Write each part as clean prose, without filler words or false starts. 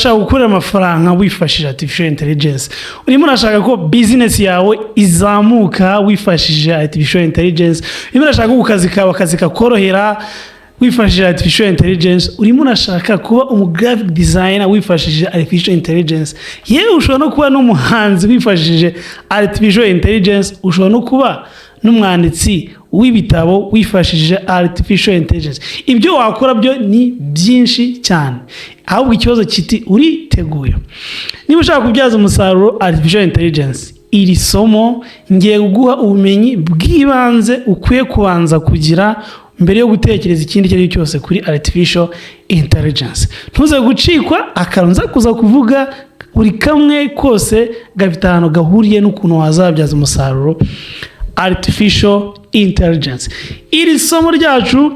Urashaka gukorera amafaranga wifashishije artificial intelligence? Urimo urashaka ko business yawe izamuka wifashishije artificial intelligence? Urimo urashaka ko ku kazi kawe akazi kakorohera wifashishije artificial intelligence? Urimo urashaka kuba umu graphic designer wifashishije artificial intelligence? Yewe, ushobora no kuba n'umuhanzi wifashishije artificial intelligence. Ushobora no kuba n'umwanditsi w'ibitabo wifashishije artificial intelligence. Ibyo wakora byo ni byinshi cyane, ahubwo ikibazo kiti: uriteguye? Niba ushaka kubyaza umusaruro artificial intelligence, iri somo ngiye kuguha ubumenyi bw'ibanze ukwiye kubanza kugira mbere yo gutekereza ikindi icyo ari cyo cyose kuri artificial intelligence. Ntuze gucikwa. Akantu nza kuza kuvuga, buri kamwe kose gafite ahantu gahuriye n'ukuntu wazabyaza umusaruro artificial intelligence. Iri somo ryacu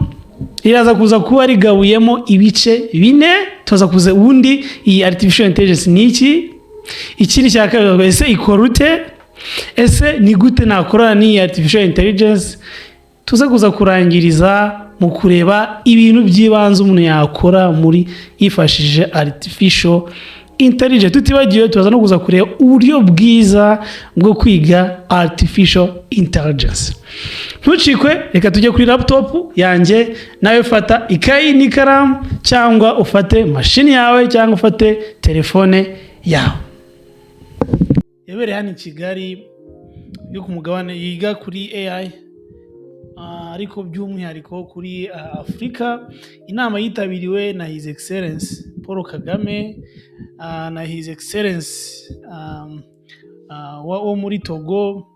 riraza kuza kuba rigabuyemo ibice bine. Tuza kuza ubundi iyi artificial intelligence ni iki? Ikindi cya kabiri, ese ikora ute? Ese ni gute nakorana n'iyi artificial intelligence? Tuze kuza kurangiriza mu kureba ibintu by'ibanze umuntu yakora muri yifashishije artificial intelligence. Tutibagiwe, tubaza no kuza kureba uburyo bwiza bwo kwiga artificial intelligence. Ntucikwe. Reka tujye kuri laptop yanjye. Nawe fata ikayi n'ikaramu, cyangwa ufate mashini yawe, cyangwa ufate telefone yawe. Yabereye hano i Kigali, yo ku mugabane, yiga kuri AI, ariko by'umwihariko kuri Afurika. Inama yitabiriwe na His Excellence Paul Kagame, na His Excellence wo muri Togo,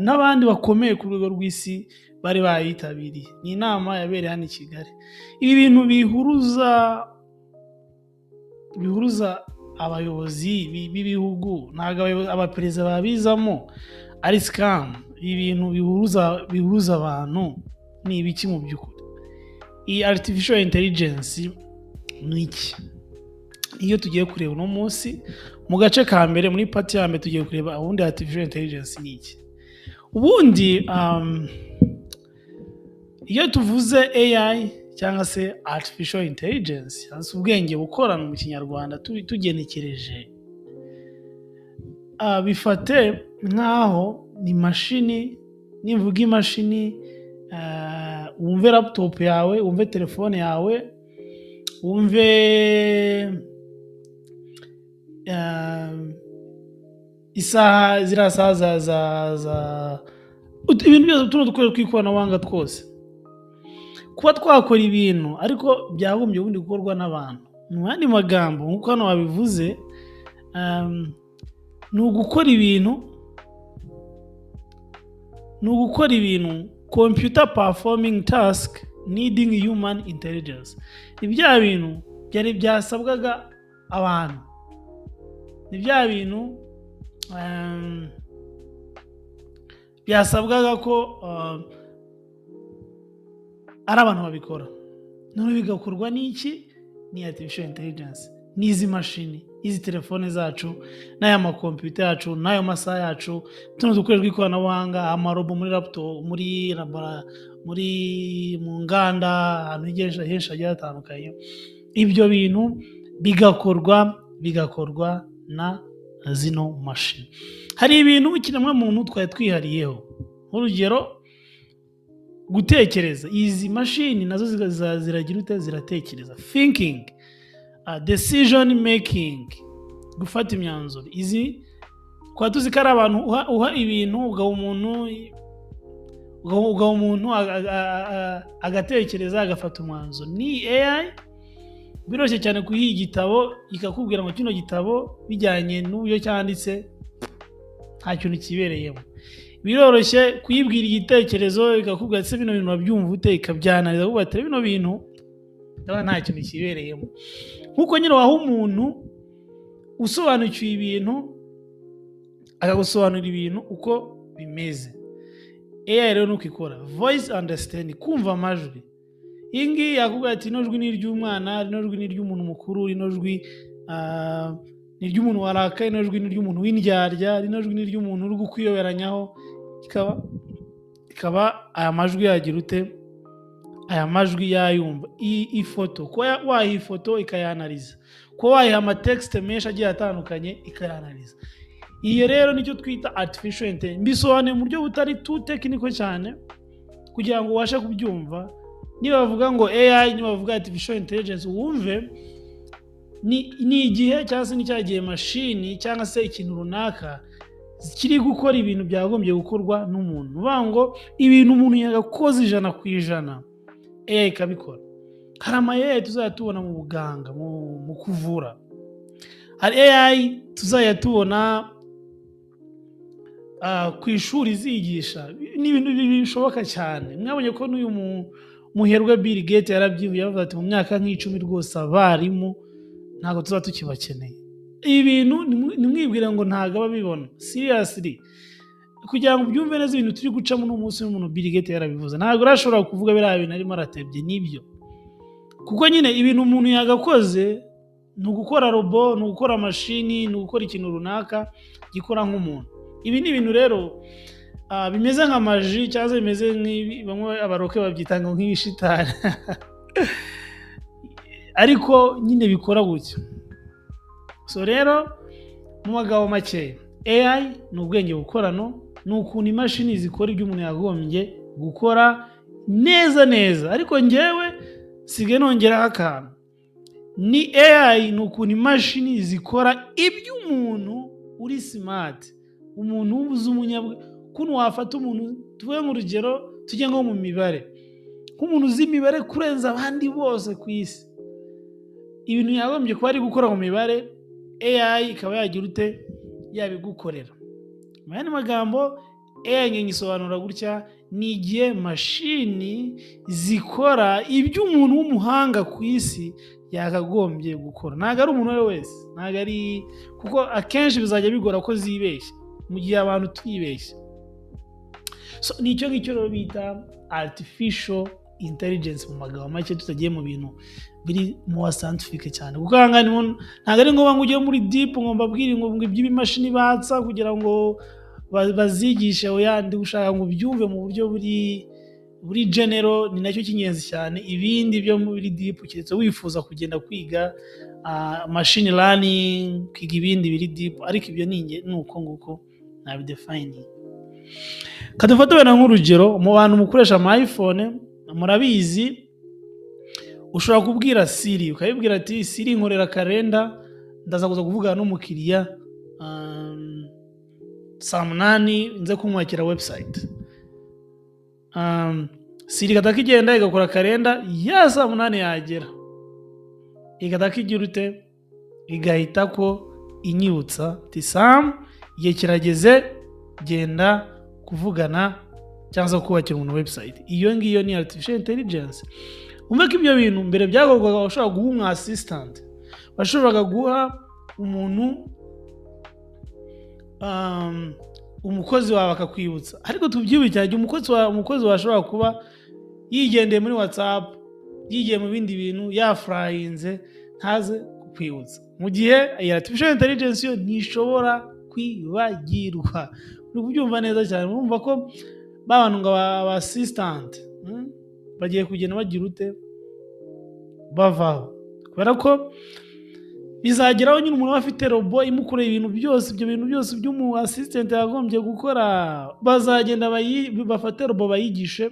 n'abandi bakomeye ku rwego rw'isi bari bayitabiriye. Ni inama yabereye hano i Kigali. Ibi bintu bihuruza abayobozi b'ibihugu, ntabwo abaperezida babizamo ari scam. Ibi bintu bihuruza abantu ni ibiki mu by'ukuri? Iyi artificial intelligence ni iki? Iyo tugiye kureba uno munsi mu gace ka mbere, muri part ya mbere, tugiye kureba ubundi artificial intelligence ni iki. Ubundi iyo tuvuze AI cyangwa se artificial intelligence, cyangwa se ubwenge bukorana mu Kinyarwanda tugenekereje, bifate nk'aho ni mashini. Nimvuga imashini, wumve laptop yawe, wumve telefone yawe, wumve isaha, ziriya saha za ibintu byose, tuno dukoresho tw'ikoranabuhanga twose. Kuba twakora ibintu ariko byagombye ubundi gukorwa n'abantu. Mu yandi magambo, nk'uko hano babivuze, ni ugukora ibintu computer performing task needing human intelligence. Ni bya bintu byari byasabwaga abantu, ni bya bintu byasabwaga ko ari abantu babikora, none bigakorwa n'iki? Ni artificial intelligence, n'izi mashini, izi telefone zacu, n'aya makompiyuta yacu, n'ayo masaha yacu, tuno dukoresho tw'ikoranabuhanga, amarobo muri laptop, muri labora, muri mu nganda, ahantu henshi hagiye hatandukanye. Ibyo bintu bigakorwa na zino mashini. Hari ibintu ikiremwamuntu twari twihariyeho, nk'urugero gutekereza. Izi mashini nazo ziragira ute? Ziratekereza. Thinking, decision making, gufata imyanzuro. Izi twaba tuzi ko ari abantu uha ibintu, ugaha umuntu agatekereza, agafata umwanzuro. Ni AI biroroshye cyane kuyiha igitabo, ikakubwira ngo kino gitabo bijyanye n'uburyo cyanditse nta kintu kibereyemo. Biroroshye kuyibwira igitekerezo, ikakubwira ati: "Bino bintu urabyumva ute?" Ikabyanariza, kuvuga ati: "Bino bintu ndabona nta kintu kibereyemo." Nk'uko nyine waha umuntu usobanukiwe ibintu, akagusobanurira ibintu uko bimeze. AI rero nuko ikora. Voice understanding, kumva amajwi. Iyi ngiyi yakubwira ati: "Rino jwi ni iry'umwana, rino jwi ni iry'umuntu mukuru, rino jwi ni iry'umuntu warakaye, rino jwi ni iry'umuntu w'indyarya, rino jwi ni iry'umuntu uri kukwiyoberanyaho." Ikaba aya majwi yagira ute? Aya majwi yayumva. Ifoto, kuba waha ifoto ikayanariza, Kuba wayiha amatexte menshi agiye atandukanye, ikayanaliza. Iyo rero nicyo twita artificial intelligence. Mbisobanuye mu buryo butari too technical cyane kugira ngo ubashe kubyumva. Niba bavuga ngo AI, niba bavuga artificial intelligence, wumve ni igihe cyangwa se ni cya gihe mashini cyangwa se ikintu runaka kiri gukora ibintu byagombye gukorwa n'umuntu. Ni ukuvuga ngo ibintu umuntu yagakoze 100%, AI ikabikora. Hari ama AI tuzajya tubona mu buganga, mu kuvura. Hari AI tuzajya tubona ku ishuri zigisha. Ni ibintu bishoboka cyane. Mwabonye ko n'uyu muherwe Bill Gates yarabyivuye, yavuze ati: "Mu myaka nk'10 rwose abarimu ntabwo tuzaba tukibakeneye." Ibi bintu ntimwibwire ngo ntabwo aba abibona seriously. Kugira ngo ubyumve neza, ibintu turi gucamo uno munsi, n'umuntu Bill Gates yarabivuze. Ntabwo urashobora kuvuga biriya bintu arimo aratebye. Nibyo, kuko nyine ibintu umuntu yagakoze ni ugukora robot, ni ugukora mashini, ni ugukora ikintu runaka gikora nk'umuntu. Ibi ni ibintu rero bimeze nka magie, cyangwa se bimeze nk'ibi bamwe abaroke babyita ngo nk'ibishitani, ariko nyine bikora gutyo. So rero, mu magambo makeya, AI ni ubwenge bukorano, ni ukuntu imashini zikora ibyo umuntu yagombye gukora neza neza. Ariko ngewe sige nongeraho akantu: ni AI ni ukuntu imashini zikora ibyo umuntu uri smart, umuntu uzi, umunyabwe. Ukuntu wafata umuntu, tuvuge nk'urugero, tujye nko mu mibare, nk'umuntu uzi imibare kurenza abandi bose ku isi, ibintu yagombye kuba ari gukora mu mibare, AI ikaba yagira ute? Yabigukorera. Mu yandi magambo, AI ngisobanura gutya: ni igihe mashini zikora ibyo umuntu w'umuhanga ku isi yakagombye gukora. Ntabwo ari umuntu uwo ari we wese, ntabwo ari, kuko akenshi bizajya bigora ko zibeshya mu gihe abantu twibeshya. So, ni icyo ngicyo rero bita artificial intelligence mu magambo make, tutagiye mu bintu biri more scientific cyane, kuko aha ngaha ntabwo ari ngombwa ngo ujye muri deep ngo mbabwire ngo iby'ibimashini batsa kugira ngo bazigishe. Oya, ndi gushaka ngo ubyumve mu buryo buri general, ni nacyo cy'ingenzi cyane. Ibindi byo muri deep, keretse wifuza kugenda kwiga machine learning, kwiga ibindi biri deep, ariko ibyo ni uko nguko nabidefining. Kadufate wenda nk'urugero, mu bantu mukoresha ama iPhone murabizi, ushobora kubwira Siri, ukayibwira ati: "Siri, nkorera calendar, ndaza kuza kuvugana n'umukiriya saa 8, nze kumwakira website." Siri igahita igenda igakora calendar ya saa 8, yagera igahita igira ute? Igahita ko inyibutsa ati: "Sam, igihe kirageze, genda kuvugana cyangwa se kubakira umuntu website." Iyo ngiyo ni artificial intelligence. Umve ko ibyo bintu mbere byakorwaga, washobora guha umu assistant, washoboraga guha umuntu, umukozi wawe akakwibutsa. Ariko tubyibukire, igihe umukozi wawe ashobora kuba yigendeye muri WhatsApp, yigiye mu bindi bintu, yafurayinze, ntaze kukwibutsa, mu gihe iyi artificial intelligence yo ntishobora kwibagirwa. Uri kubyumva neza cyane? Urumva ko ba bantu ngo aba assistant bagiye kugenda bagira ute? Bavaho, kubera ko bizageraho nyine umuntu aba afite robot imukorera ibintu byose. Ibyo bintu byose by'umu assistant yagombye gukora, bazagenda bafate robot bayigishe.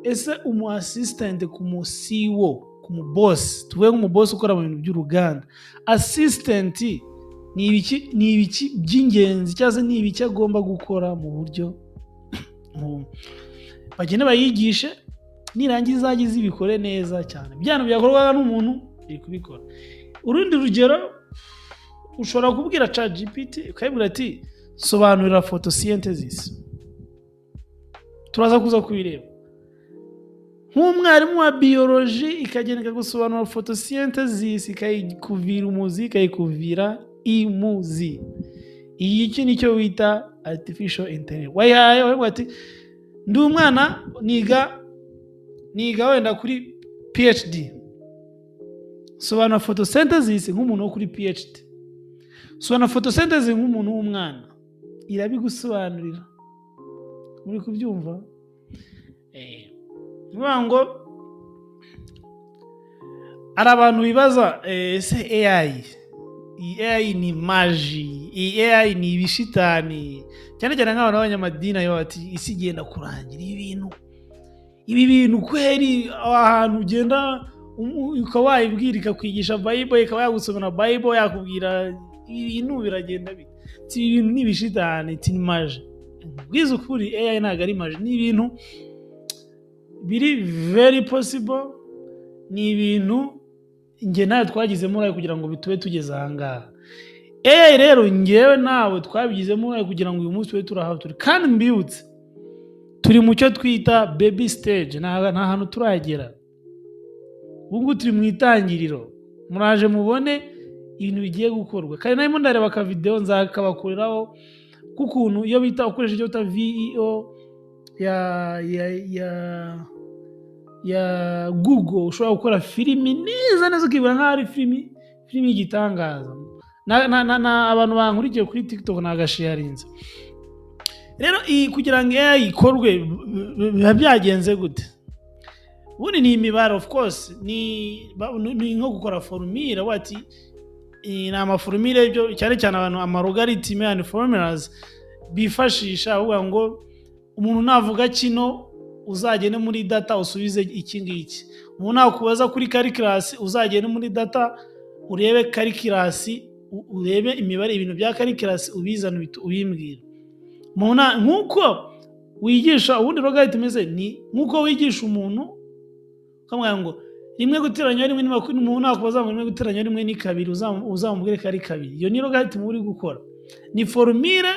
Ese umu assistant ku mu CEO, ku mu boss, tuvuge nk'umu boss ukora mu bintu by'uruganda, assistant ni ibiki by'ingenzi cyangwa se ni ibiki agomba gukora? Mu buryo bagende bayigishe, nirangiza izajye izibikore neza cyane. Bya bintu byakorwaga n'umuntu iri kubikora. Urundi rugero, ushobora kubwira ChatGPT, ukayibwira ati: "Sobanurira photosynthesis." Turaza kuza kubireba. Nk'umwarimu wa biology, ikagenda ikagusobanura photosynthesis, ikayikuvira umuzi, ikayikuvira imuzi. Iyi iki nicyo wita artificial intelligence. Wayihaye, wayivuga ati: "Ndi umwana niga wenda kuri PhD, sobanura photosynthesis nk'umuntu wo kuri PhD, sobanura photosynthesis nk'umuntu w'umwana." Irabigusobanurira. Muri kubyumva? Ni ukuvuga ngo Hari abantu bibaza: "Ese AI, iyi AI ni magie? Iyi AI ni ibishitani?" Cyane cyane nk'abantu b'abanyamadini ayo bati: "Isi igenda kurangira, ibi bintu kweri." Ahantu ugenda ukaba wayibwira ikakwigisha Bible, ikaba yagusomera Bible, yakubwira ibi bintu biragenda bite. Ati: "Ibi bintu ni ibishitani." Ati: "Ni magie." Nkubwize ukuri, AI ntabwo ari magie, ni ibintu biri very possible, ni ibintu njye nawe twagizemo uruhare kugira ngo bitube tugeze aha ngaha. AI rero, ngewe nawe twabigizemo uruhare kugira ngo uyu munsi tube turi aho turi. Kandi mbibutse, turi mu cyo twita baby stage, nta hantu turagera. Ubu ngubu turi mu itangiriro. Muraje mubone ibintu bigiye gukorwa. Kandi narimo ndareba akavidewo, nzakabakoreraho, k'ukuntu iyo bita ukoresheje icyo bita Veo ya Google ushobora gukora filimi neza neza, ukibona nk'aho ari filimi y'igitangaza. Na abantu bankurikiye kuri TikTok nagasharinze. Rero iyi, kugira ngo AI ikorwe, biba byagenze gute? Ubundi ni imibare, of course, ni nko gukora formule wati ni amaformule, byo cyane cyane abantu amalogarithm and formulas bifashisha bavuga ngo umuntu navuga kino, uzagende muri data usubize iki ngiki. Umuntu nakubaza kuri calculus, uzagende muri data urebe calculus, urebe imibare, ibintu bya calculus, ubizane ubimbwira. Nk'uko wigisha ubundi logarithm imeze, ni nk'uko wigisha umuntu ukamubwira ngo rimwe guteranya rimwe, umuntu nakubaza ngo rimwe guteranya rimwe ni kabiri, uzamubwire ko ari kabiri. Iyo ni logarithm uri gukora, ni formule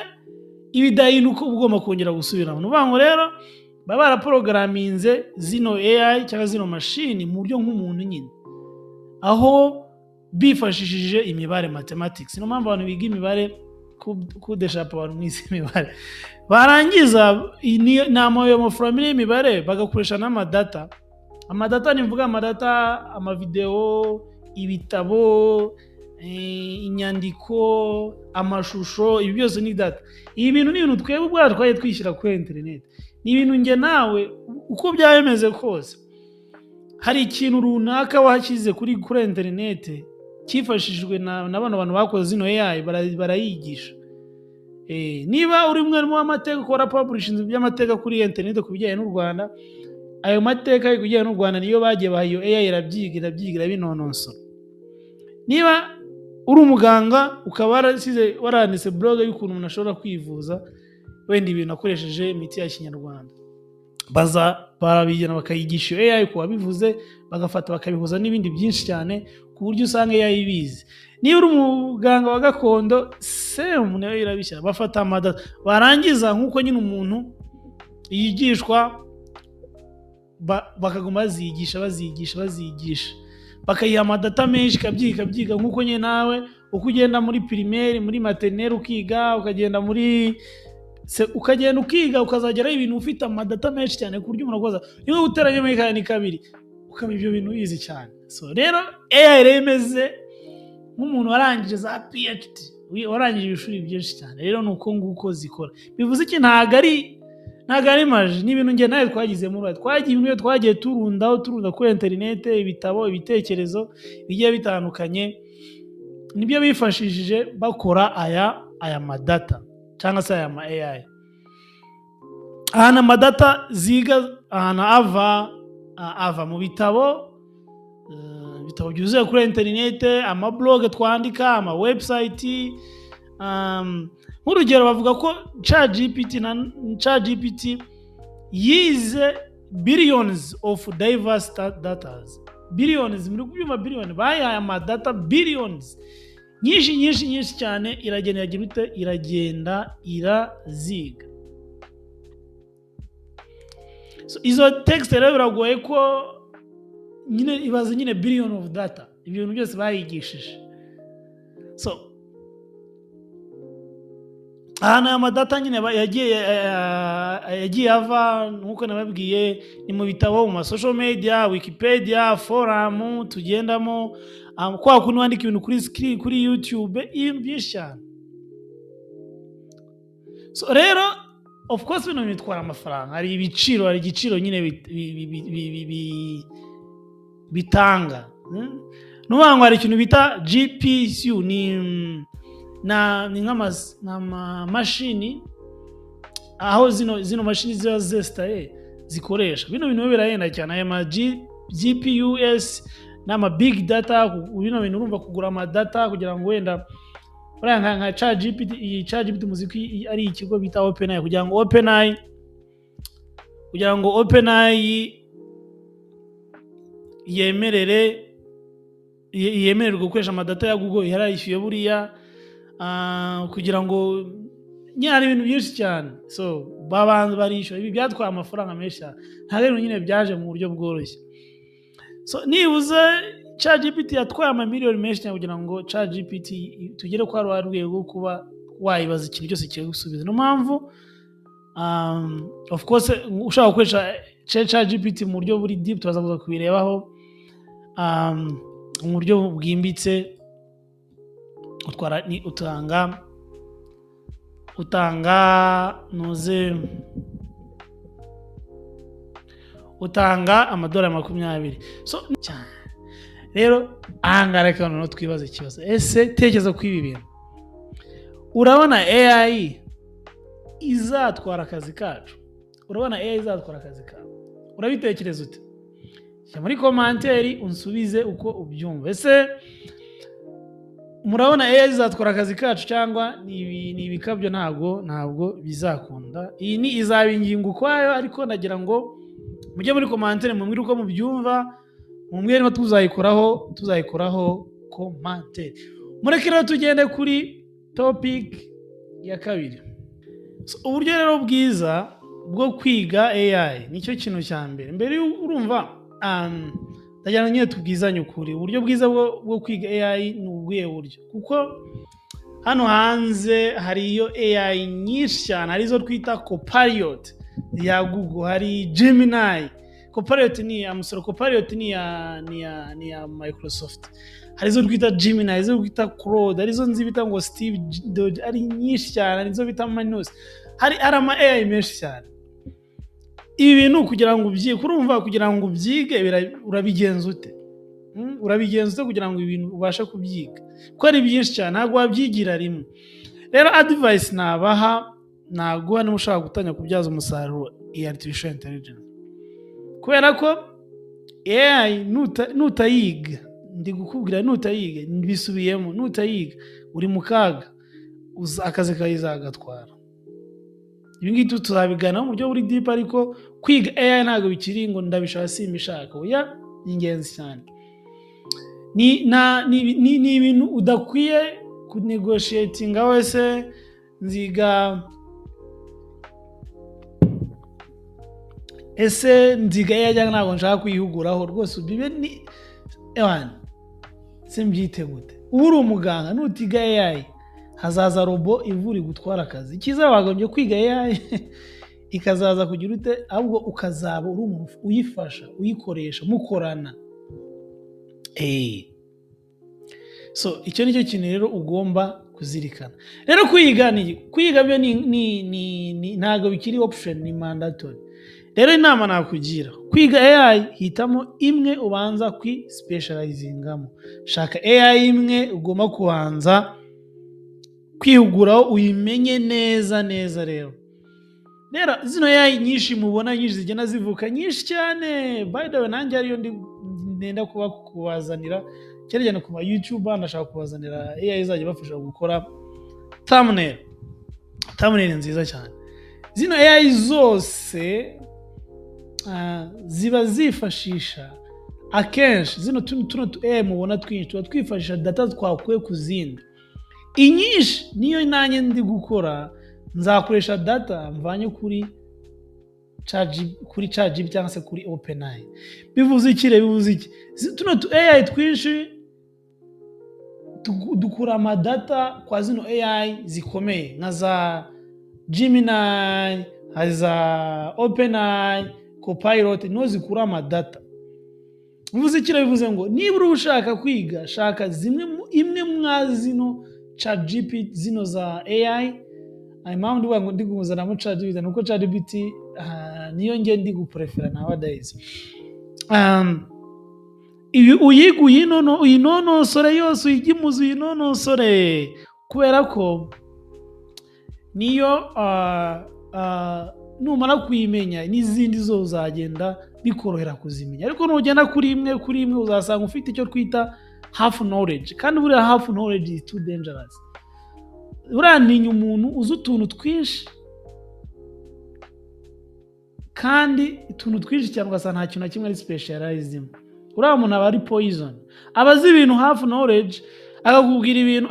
ibidahinduka, uba ugomba kongera gusubiramo. Ni ukuvuga ngo rero baba baraporogaraminze zino AI cyangwa zino mashini mu buryo nk'umuntu nyine, aho bifashishije imibare, mathematics. Niyo mpamvu abantu biga imibare kudeshapa, abantu mwize imibare, barangiza ni ayo maformule y'imibare, bagakoresha n'amadata. Amadata, nivuga amadata, amavidewo, ibitabo, inyandiko, amashusho, ibi byose ni data. Ibi bintu ni ibintu twebwe ubwacu twagiye twishyira kuri interineti, ni ibintu njye nawe, uko byaba bimeze kose, hari ikintu runaka washyize kuri interineti cyifashishijwe na bano bantu bakoze zino AI, barayigisha. Niba uri umwarimu w'amateka, ukora publishing by'amateka kuri interineti ku bijyanye n'u Rwanda, ayo mateka ku bijyanye n'u Rwanda niyo bagiye baha iyo AI, irabyiga, irabyiga, irabinonosora. Niba uri umuganga, ukaba warasize waranditse blog y'ukuntu umuntu ashobora kwivuza wenda ibintu akoresheje imiti ya kinyarwanda, baza barabigena bakayigisha iyo AI ku wabivuze, bagafata bakabihuza n'ibindi byinshi cyane, ku buryo usanga AI ibizi. Niba uri umuganga wa gakondo, same, nayo irabishyira. Bafata amadata, barangiza nk'uko nyine umuntu yigishwa, bakaguma baziyigisha, baziyigisha, baziyigisha, bakayiha amadata menshi, ikabyiga, ikabyiga, nk'uko nyine nawe uko ugenda muri primaire, muri maternelle ukiga, ukagenda muri ukagenda ukiga, ukazageraho ibintu ufite amadata menshi cyane, ku buryo umuntu akoza rimwe guteranya muri kabiri ni kabiri, ukaba ibyo bintu ubizi cyane. So rero AI rero imeze nk'umuntu warangije za PhD, warangije ibishuri byinshi cyane. Rero ni uko nguko zikora. Bivuze iki? Ntabwo ari magie, ni ibintu njye nawe twagizemo uruhare, twagiye ibintu twagiye turundaho, turunda kuri interinete, ibitabo, ibitekerezo bigiye bitandukanye, nibyo bifashishije bakora aya madata cyangwa se aya ma AI. Ahantu amadata ziga, ahantu ava mu bitabo, ibitabo byuzuye kuri interinete, amablog twandika, ama website. Nk'urugero, bavuga ko ChatGPT na ChatGPT yize billions of diverse datas. Billions, muri kubyumva? Billion, bayihaye amadata billions nyinshi, nyinshi, nyinshi cyane, iragenda iragira ute? Iragenda iraziga. So, izo text rero biragoye ko nyine ibaze nyine billion of data, ibyo bintu byose bayigishije. So ahantu aya madata nyine yagiye ava, nk'uko nababwiye, ni mu bitabo, mu ma social media, Wikipedia, forum tugendamo, kwa kundi wandika ibintu kuri screen, kuri YouTube, ibintu byinshi cyane. So rero, of course, bino bitwara amafaranga, hari ibiciro, hari igiciro nyine bitanga. Nuvuga ngo hari ikintu bita GPU, ni nk'amamashini aho zino mashini ziba zesitaye zikoresha. Bino bintu birahenda cyane, aya ma GPUs n'ama big data. Bino bintu urumva kugura ama data kugira ngo wenda buriya nka ChatGPT, iyi ChatGPT muzi ko ari ikigo bita OpenAI, kugira ngo OpenAI yemererwe gukoresha amadata ya Google yarayishyuye buriya, kugira ngo nyine hari ibintu byinshi cyane. So babanza barishyura, ibi byatwaye amafaranga menshi cyane, nta rero nyine byaje mu buryo bworoshye. So nibuze ChatGPT yatwaye amamiliyoni menshi cyane kugira ngo ChatGPT tugere kwa rwa rwego rwo kuba wayibaza ikintu cyose kiragusubiza. Niyo mpamvu of course ushobora gukoresha ChatGPT mu buryo buri deep, turaza kuza kubirebaho mu buryo bwimbitse. Utwara ni utanga nuze utanga $20. So cyane rero ahangaha reka noneho twibaze ikibazo: ese tekereza ko ibi bintu, urabona AI izatwara akazi kacu? Urabona AI izatwara akazi kawe? Urabitekereza ute? Jya muri commentaire unsubize uko ubyumva. Ese murabona AI izatwara akazi kacu cyangwa ni ibikabyo? Ntabwo bizakunda. Iyi ni izaba ingingo ukwayo, ariko ndagira ngo mujye muri commentaire mumbwire uko mubyumva, mumbwire niba tuzayikoraho commentaire. Mureke rero tugende kuri topic ya kabiri. So, uburyo rero bwiza bwo kwiga AI nicyo kintu cya mbere mbere urumva ndagira ngo nyine tubwizanye ukuri. Uburyo bwiza bwo kwiga AI ni ubuhe buryo? Kuko hano hanze hari iyo AI nyinshi cyane, hari izo twita Copilot ya Google, hari Gemini. Copilot ni ya musoro, Copilot ni ya Microsoft. Hari izo twita Gemini, hari izo twita Claude, hari izo nzi bita ngo Steve Doge, ari nyinshi cyane, hari izo bita Manus, hari ama AI menshi cyane. Ibi bintu kugira ngo ubyige, kurumva kugira ngo ubyige urabigenza ute? Urabigenza ute kugira ngo ibintu ubashe kubyiga, kuko ari byinshi cyane, ntabwo wabyigira rimwe? Rero advice nabaha, naguha niba ushaka gutangira kubyaza umusaruro iyi artificial intelligence, kubera ko AI nutayiga, ndi gukubwira, nutayiga, mbisubiyemo, nutayiga uri mu kaga, akazi kawe izagatwara. Ibi ngibi tuzabiganiraho mu buryo buri deep, ariko kwiga AI ntabwo bikiri ngo ndabishaka simbishaka, oya, ni ingenzi cyane. Ni ibintu udakwiye kunegotiatinga wese. Nziga, ese nziga AI cyangwa ntabwo nshaka kuyihuguraho rwose? Bibe ni ewana se mbyite gute? Uba uri umuganga, nutiga AI hazaza robot ivura igutwara akazi. Icyiza wagombye kwiga AI ikazaza kugira ute? Ahubwo ukazaba uri umuntu uyifasha, uyikoresha, mukorana. So icyo nicyo kintu rero ugomba kuzirikana. Rero kwiga ni kwiga byo ni ntabwo bikiri option, ni mandatory. Rero inama nakugira, kwiga AI, hitamo imwe ubanza kwi specializingamo. Shaka AI imwe ugomba kubanza kwihuguraho, uyimenye neza neza. Rero zino AI nyinshi mubona, nyinshi zigenda zivuka, nyinshi cyane, by the way nanjye ariyo ndi ndenda kuba kubazanira cyane cyane ku ma YouTuber. Ndashaka kubazanira AI izajya ibafasha gukora thumbnail nziza cyane. Zino AI zose ziba zifashisha akenshi zino tuno tu AI mubona twinshi tuba twifashisha data twakuye ku zindi. Inyinshi niyo nanjye ndi gukora, nzakoresha data mvanye kuri ChatGPT cyangwa se kuri OpenAI. Bivuze iki rero? Bivuze iki? Tuno tu AI twinshi dukura amadata kwa zino AI zikomeye nka za Gemini, nka za OpenAI, Copilot, niho zikura amadata. Bivuze iki rero? Bivuze ngo niba uri ushaka kwiga, shaka zimwe imwe mwa zino ChatGPT, zino za AI. Impamvu ndivuga ngo ndi kuzanamo ChatGPT ni uko ChatGPT niyo nge ndi guprefera nowadays. Uyige, uyinonosore yose, uyigimuze, uyinonosore, kubera ko niyo numara kuyimenya n'izindi zo uzagenda bikorohera kuzimenya. Ariko nugenda kuri imwe kuri imwe, uzasanga ufite icyo twita half knowledge, kandi buriya half knowledge is too dangerous. Buriya ntinya umuntu uzi utuntu twinshi, kandi utuntu twinshi cyane ugasanga nta kintu na kimwe ari specialized. Uriya muntu aba ari poison, aba azi ibintu half knowledge, akakubwira ibintu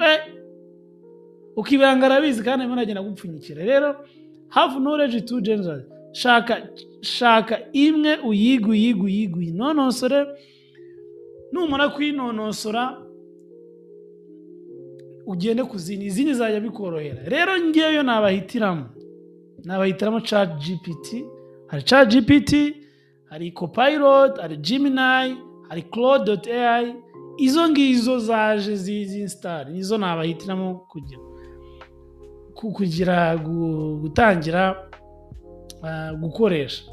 ukibanga arabizi, kandi arimo aragenda agupfunyikira. Rero half knowledge too dangerous. Shaka imwe, uyige, uyige, uyige, uyinonosore. Numara kuyinonosora ugende ku zindi, izindi zajya bikorohera. Rero ngewe nabahitiramo Chat GPT. Hari Chat GPT, hari Copilot, hari Gemini, hari Claude.ai. Izo ngizo zaje z'instar, nizo nabahitiramo kugira gutangira gukoresha,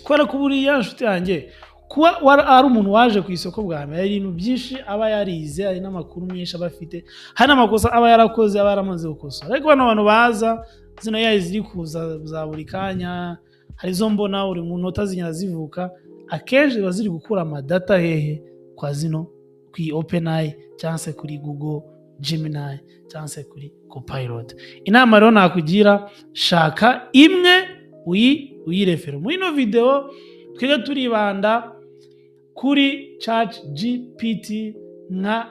kubera ko buriya, nshuti yanjye, kuba ari umuntu waje ku isoko bwa mbere, hari ibintu byinshi aba yarize, hari n'amakuru menshi aba afite, hari n'amakosa aba yarakoze, aba yaramaze gukosora. Ariko bano bantu baza, zino AI ziri kuza za buri kanya, hari izo mbona buri munota zigenda zivuka, akenshi ziba ziri gukura amadata hehe? Kwa zino, kuri OpenAI cyangwa se kuri Google Gemini cyangwa se kuri Copilot. Inama rero nakugira, shaka imwe uyirefera. Muri ino video twige turibanda kuri Chat GPT nka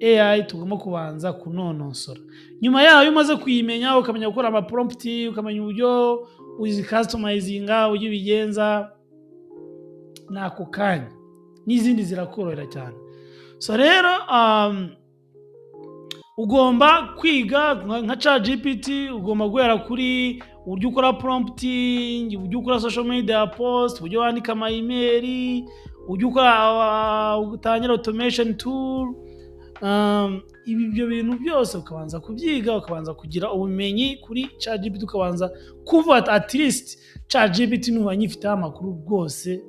AI tugomba kubanza kunonosora. Nyuma yaho, iyo umaze kuyimenya, ukamenya gukora ama prompt, ukamenya uburyo uzi-customizinga, uburyo ubigenza, ni ako kanya n'izindi zirakorohera cyane. So rero ugomba kwiga nka Chat GPT, ugomba guhera kuri uburyo ukora prompting, uburyo ukora social media post, uburyo wandika ama email, uburyo ukora utangira automation tool. Ibi ibyo bintu byose ukabanza kubyiga, ukabanza kugira ubumenyi kuri Chat GPT, ukabanza kuvuga ati at least Chat GPT nuba nyifiteho amakuru rwose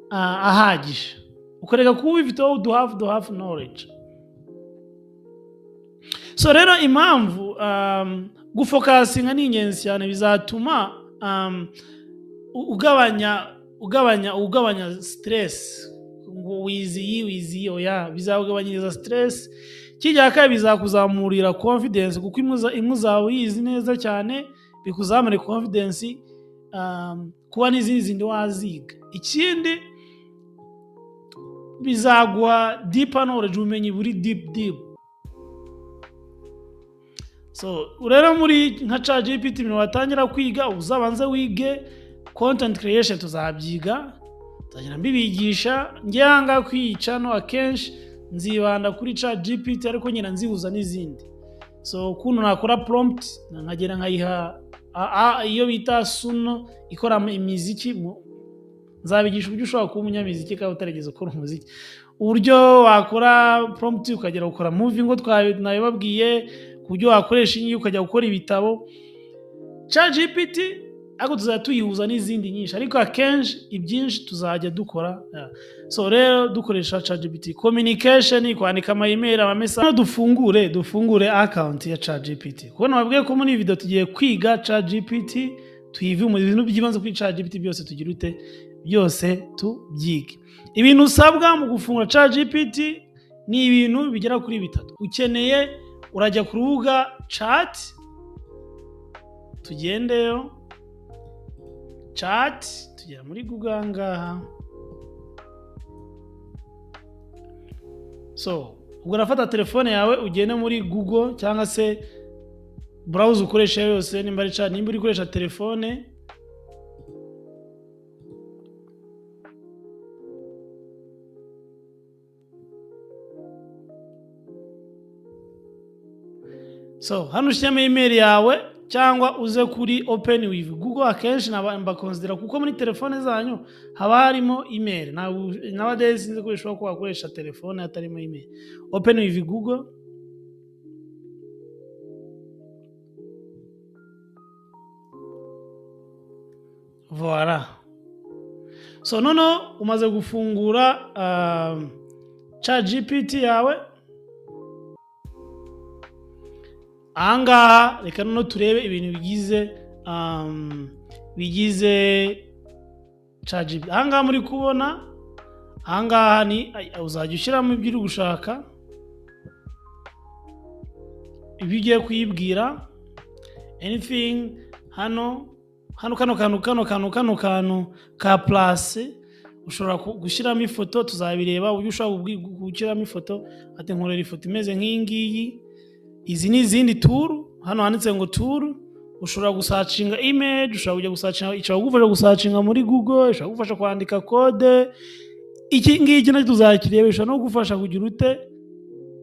ahagije, ukareka kuba ubifiteho udu half knowledge. So rero impamvu gufocusinga ni ingenzi cyane, bizatuma ugabanya stress ngo wize iyi, wize iyi, oya, bizakugabanyiriza stress. Kijya kabiri, bizakuzamurira confidence, kuko imwe uzaba uyizi neza cyane, bikuzamure confidence kuba n'izindi zindi waziga. Ikindi, bizaguha deeper knowledge, ubumenyi buri deep deep. So rero muri nka Chat GPT, ibintu watangira kwiga, uzabanze wige content creation. Tuzabyiga, nzagenda mbibigisha. Njye ahangaha kwiyica no akenshi nzibanda kuri Chat GPT, ariko nyina nzihuza n'izindi. So ukuntu nakora prompt, nkagenda nkayiha iyo bita Suno ikora imiziki, nzabigisha uburyo ushobora kuba umunyamiziki kandi utarigeze ukora umuziki, uburyo wakora prompt ukagera gukora movie, ngo nabibabwiye, ku buryo wakoresha iyi ukajya gukora ibitabo. Chat GPT ariko tuzajya tuyihuza n'izindi nyinshi, ariko akenshi ibyinshi tuzajya dukora. So rero dukoresha Chat GPT communication, kwandika ama email, ama message. Dufungure account ya Chat GPT, kuko nababwiye ko muri iyi video tugiye kwiga Chat GPT, tuyive mu bintu by'ibanze kuri Chat GPT byose, tugira ute, byose tubyige. Ibintu usabwa mu gufungura Chat GPT ni ibintu bigera kuri bitatu ukeneye. Urajya ku rubuga chat, tugendeyo chat, tugera muri Google aha ngaha. So ubwo urafata telefone yawe ugende muri Google cyangwa se browser ukoresha yose, nimba ari chat, nimba uri gukoresha telefone. So hano ushyiramo email yawe cyangwa uze kuri open with Google. Akenshi mbaconsidera kuko muri telefone zanyu haba harimo email. Nowadays sinzi ko bishobora kuba wakoresha telefone hatarimo email. Open with Google. Voilà. So noneho umaze gufungura ChatGPT yawe ahangaha, reka noneho turebe ibintu bigize ChatGPT. Ahangaha muri kubona, ahangaha ni uzajya ushyiramo ibyo uri gushaka, ibyo ugiye kuyibwira, anything. Hano kano kantu ka plus, ushobora gushyiramo ifoto. Tuzabireba uburyo ushobora gushyiramo ifoto, ati nkorera ifoto imeze nk'iyi ngiyi. Izi ni izindi tool. Hano handitse ngo tool, ushobora gusearchinga image, ushobora kujya gusearchinga, ishobora kugufasha gusearchinga muri Google, ishobora kugufasha kwandika code. Iki ngiki nacyo tuzakireba. Ishobora no kugufasha kugira ute?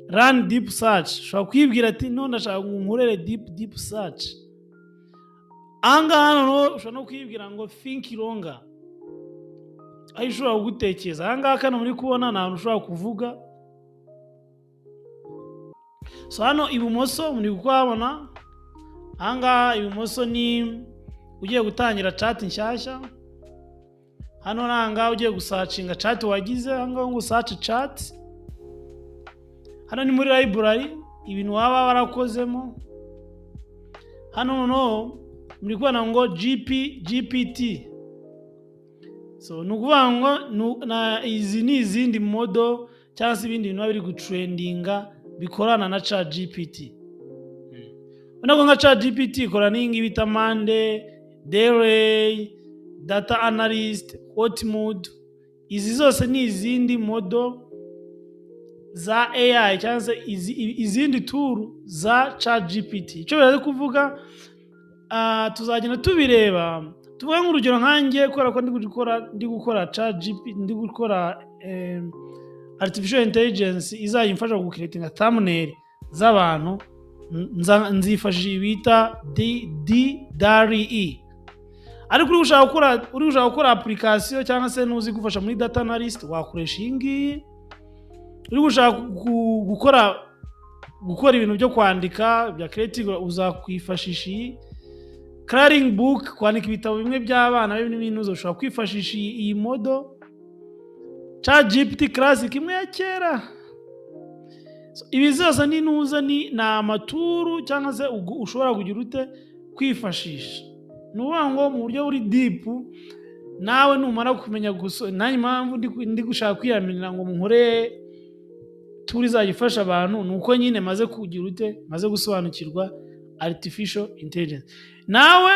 Run deep search. Ushobora kwibwira ati none ndashaka ngo nkorere deep search. Ahangaha noneho ushobora no kwibwira ngo think longer, aho ishobora kugutekereza. Ahangaha kano muri kubona ni ahantu ushobora kuvuga. So hano ibumoso muri kuhabona, ahangaha ibumoso ni ugiye gutangira chat nshyashya. Hano ni ahangaha ugiye gusearchinga chat wagize, ahangaha ngo search chat. Hano ni muri library, ibintu waba warakozemo. Hano noneho muri kubona ngo GP GPT. So ni ukuvuga ngo izi ni izindi model cyangwa se ibindi bintu biba biri gutrendinga bikorana na ChatGPT. Ubona ko nka ChatGPT ikora n'iyi ngiyi bita Mandy, DALL-E, Data Analyst, Hotmood. Izi zose ni izindi model za AI cyangwa se izindi tool za ChatGPT. Icyo bimaze kuvuga, tuzagenda tubireba. Tuvuge nk'urugero nkanjye, kubera ko ndi gukora ChatGPT, ndi gukora artificial intelligence izajya imfasha gucreatinga thumbnail z'abantu, nzifashisha iyi bita D D DALL-E. Ariko uri gushaka gukora application cyangwa se nuzi gufasha muri data analyst, wakoresha iyi ngiyi. Uri gushaka gukora ibintu byo kwandika bya creative, uzakwifashisha iyi. Coloring book, kwandika ibitabo bimwe by'abana n'ibintu, ushobora kwifashisha iyi model ChatGPT Classic, imwe ya kera. So, ibi zose ni nuza ni amatool cyangwa se ushobora kugira ute? Kwifashisha. Ni ukuvuga ngo mu buryo buri deep, nawe numara kumenya gusa, nanjye impamvu ndi gushaka kwiyamirira ngo nkore tool izajya ifasha abantu, ni uko nyine maze kugira ute? Maze gusobanukirwa artificial intelligence. Nawe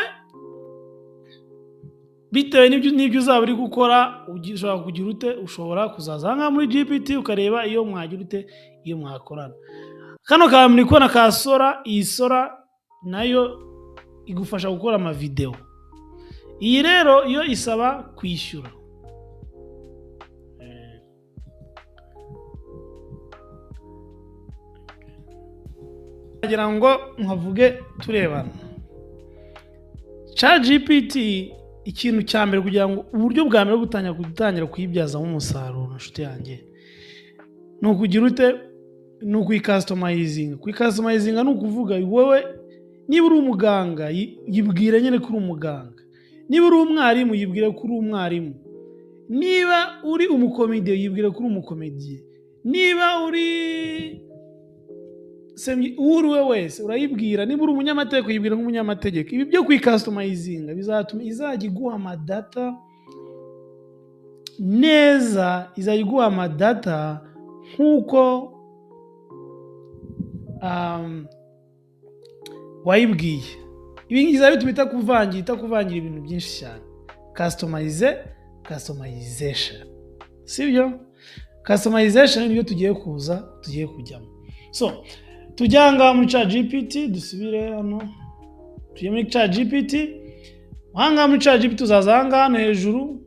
bitewe n'ibyo uzaba uri gukora, ushobora kugira ute? Ushobora kuzaza aha ngaha muri GPT ukareba iyo mwagira ute, iyo mwakorana. Kano kantu muri kubona ka Sora, iyi Sora nayo igufasha gukora amavideo. Iyi rero yo isaba kwishyura. Kugira ngo nkavuge turebana, ChatGPT, ikintu cya mbere, kugira ngo uburyo bwa mbere bwo gutangira kuyibyazamo umusaruro, inshuti yanjye, ni ukugira ute? Ni ukuyicustomizinga. Kuyicustomizinga ni ukuvuga wowe niba uri umuganga, yibwire nyine ko uri umuganga. Niba uri umwarimu, yibwire ko uri umwarimu. Niba uri umukomediye, yibwire ko uri umukomediye. Niba uri uwo uri we wese, urayibwira. Niba uri umunyamategeko, yibwira nk'umunyamategeko. Ibi byo kuyicustomizinga bizatuma izajya iguha amadata neza, izajya iguha amadata nk'uko wayibwiye. Ibi ngibi bizaba bituma itakuvangira ibintu byinshi cyane. Customization, sibyo? Customization nibyo tugiye kuza, tugiye kujyamo. So tujya ngaha muri ChatGPT, dusubire hano, tujye muri ChatGPT. Aha ngaha muri ChatGPT uzaza aha ngaha hano hejuru.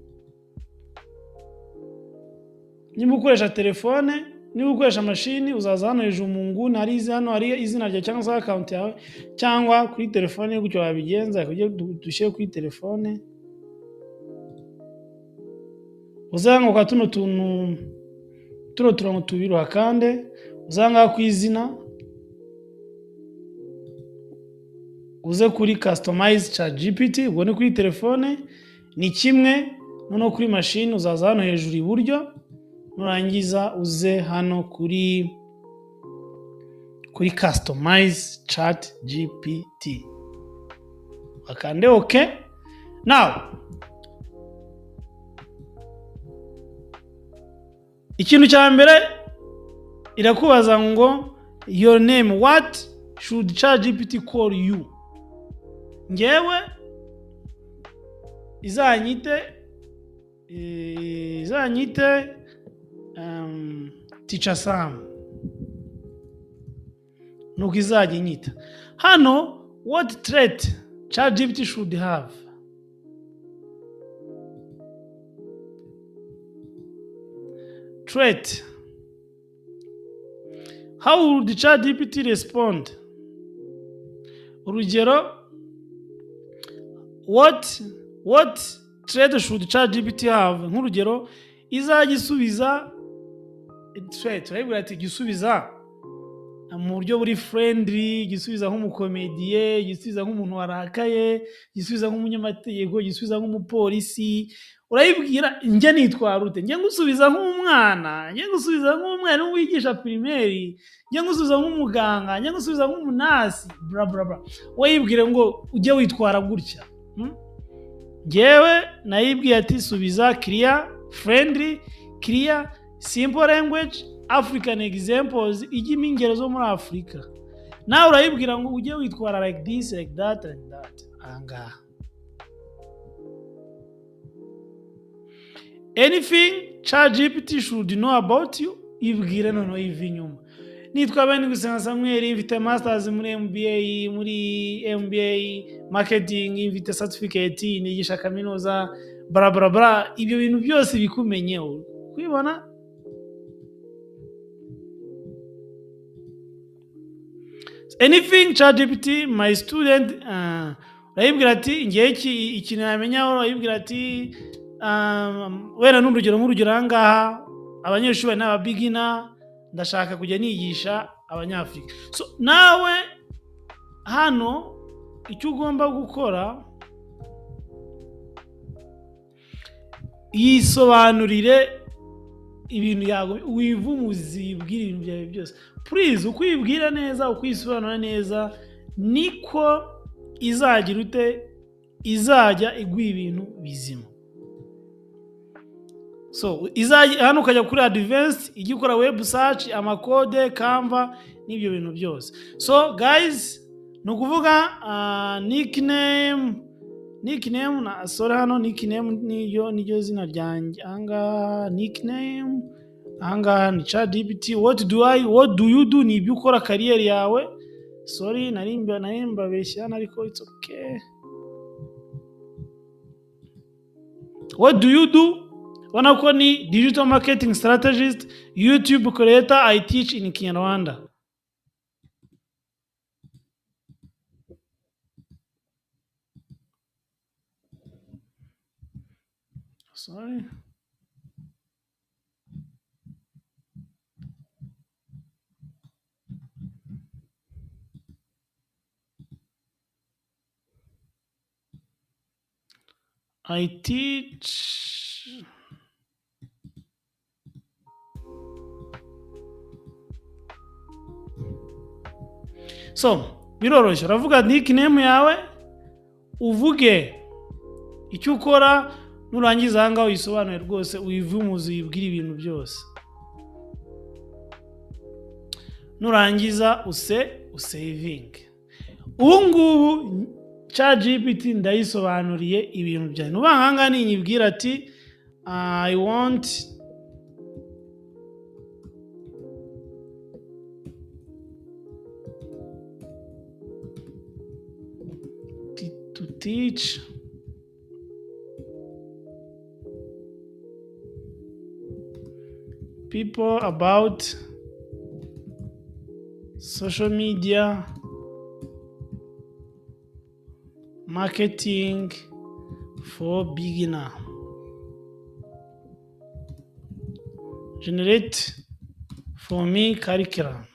Niba ukoresha telefone, niba ukoresha mashini, uzaza hano hejuru mu nguni, hari hano hari izina ryawe cyangwa se account yawe, cyangwa kuri telefone gutyo wabigenza. Dushyire kuri telefone, uzanga kwa tuno tuntu, tuno turongo tubiri, uhakande. Uzanga ku izina, uze kuri customize ChatGPT. Ubwo ni kuri telefone ni kimwe. Noneho kuri mashini uzaza hano hejuru iburyo, nurangiza uze hano kuri customize Chat GPT, bakande OK. Now ikintu cya mbere irakubaza ngo your name, what should Chat GPT call you? Ngewe izanyite Teacher Sam, nuko izajya inyita. Hano what trait Chat GPT should have, trait, how would Chat GPT respond? Urugero, what trait should Chat GPT have? Nk'urugero, izajya isubiza trait, urayibwira ati gisubiza mu buryo buri friendly, gisubiza nk'umukomediye, gisubiza nk'umuntu warakaye, gisubiza nk'umunyamategeko, gisubiza nk'umupolisi. Urayibwira njye nitwara ute, njye ngusubiza nk'umwana, njye ngusubiza nk'umwarimu wigisha primaire, njye ngusubiza nk'umuganga, njye ngusubiza nk'umunasi, bla bla bla. Wowe yibwire ngo ujye witwara gutya. Njyewe nayibwiye ati subiza clear, friendly, clear, simple language, African examples, ijyemo ingero zo muri Afurika. Nawe urayibwira ngo ujye witwara like this, like that, like that. Ahangaha anything Chat GPT should know about you, ibwire noneho iva inyuma. Nitwa Bene Gusenga Samuel, mfite masters muri MBA, muri MBA marketing, mfite certificate, nigisha kaminuza, bla bla bla. Ibyo bintu byose bikumenyeho kwibona. Anything Chat GPT my student, urayibwira ati ngewe ikintu yamenyaho, urayibwira ati wenda n'urugero, nk'urugero aha ngaha abanyeshuri bari n'aba beginner, ndashaka kujya nigisha abanyafurika. So nawe hano icyo ugomba gukora, yisobanurire ibintu yawe, wivumuzi, wibwire ibintu byawe byose please. Uko uyibwira neza, uko uyisobanura neza, niko izagira ute, izajya iguha ibintu bizima. So izajya hano ukajya kuri advanced, ijya ikora web search, amakode, Canva n'ibyo bintu byose. So guys, ni ukuvuga nickname na sorry, hano nickname niyo zina ryanjye ahangaha, nickname ahangaha ni Chat GPT. What do you do? Ni ibyo ukora, career yawe. Sorry, nari mbabeshya hano, ariko it's okay. What do you do? Ubona ko ni digital marketing strategist, YouTube creator, I teach in Kinyarwanda. Sorry, I teach. So biroroshye, uravuga nickname yawe, uvuge icyo ukora, nurangiza aha ngaha uyisobanure rwose, uyivumuze, uyibwire ibintu byose. Nurangiza usevinge. Ubu ngubu ChatGPT ndayisobanuriye ibintu byanjye. Nuba aha ngaha ninyibwira ati I want to teach people about social media marketing for beginner, generate for me curriculum.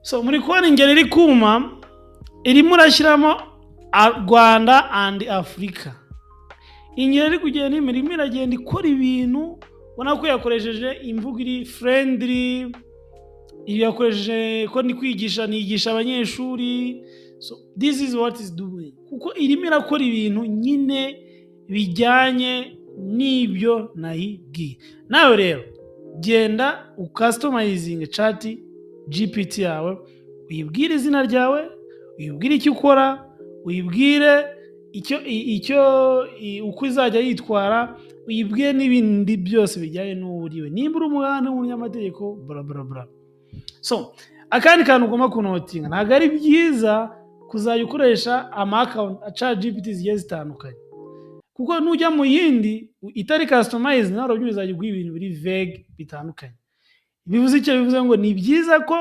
So muri kubona ingero iri kuma, irimo urashyiramo Rwanda and Afurika. Ingero iri kugenda irimo iragenda ikora ibintu, ubona ko yakoresheje imvugo iri friendly, yakoresheje ko ni kwigisha, nigisha abanyeshuri. So this is what is doing, kuko irimo irakora ibintu nyine bijyanye n'ibyo nayibwiye. Nawe rero genda ucustomizinge Chat GPT yawe, uyibwire izina ryawe, uyibwire icyo ukora, uyibwire icyo uko izajya yitwara, uyibwire n'ibindi byose bijyanye n'uwo uriwe, nimba uri umwana w'umunyamategeko, bla bla bla. So akandi kantu ugomba kunotinga, ntabwo ari byiza kuzajya ukoresha ama account Chat GPT zigiye zitandukanye, kuko nujya mu yindi itari customized, nawe urabyumva, izajya iguha ibintu biri vague bitandukanye. Bivuze icyo? Bivuze ngo ni byiza ko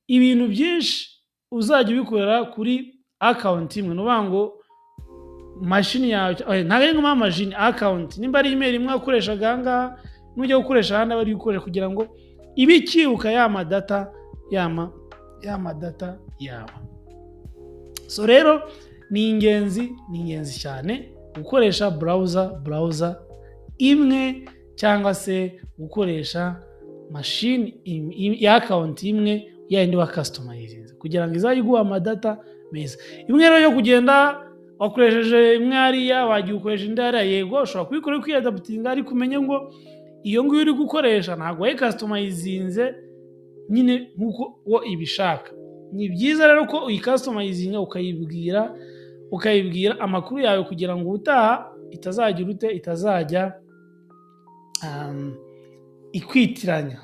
ibintu byinshi uzajya ubikorera kuri account imwe. Ni ukuvuga ngo mashini yawe, ntabwo ari ngombwa mashini, account, nimba ari email imwe wakoreshaga aha ngaha, nujya gukoresha ahandi aba ari gukoresha, kugira ngo ibe ikibuka ya madata yawe. So rero ni ingenzi cyane gukoresha browser imwe cyangwa se gukoresha mashini ya account imwe, ya yindi wa customizinze, kugira ngo izajye iguha amadata meza. Imwe rero yo kugenda wakoresheje imwe hariya, wagiye ukoresha indi hariya, yego ushobora kubikora kwiyadaptinga, ariko umenye ngo iyo ngiyo uri gukoresha ntabwo wayicustomizinze nyine nk'uko wo ibishaka. Ni byiza rero ko uyicustomizinga, ukayibwira amakuru yawe, kugira ngo ubutaha itazagira ute, itazajya ikwitiranya.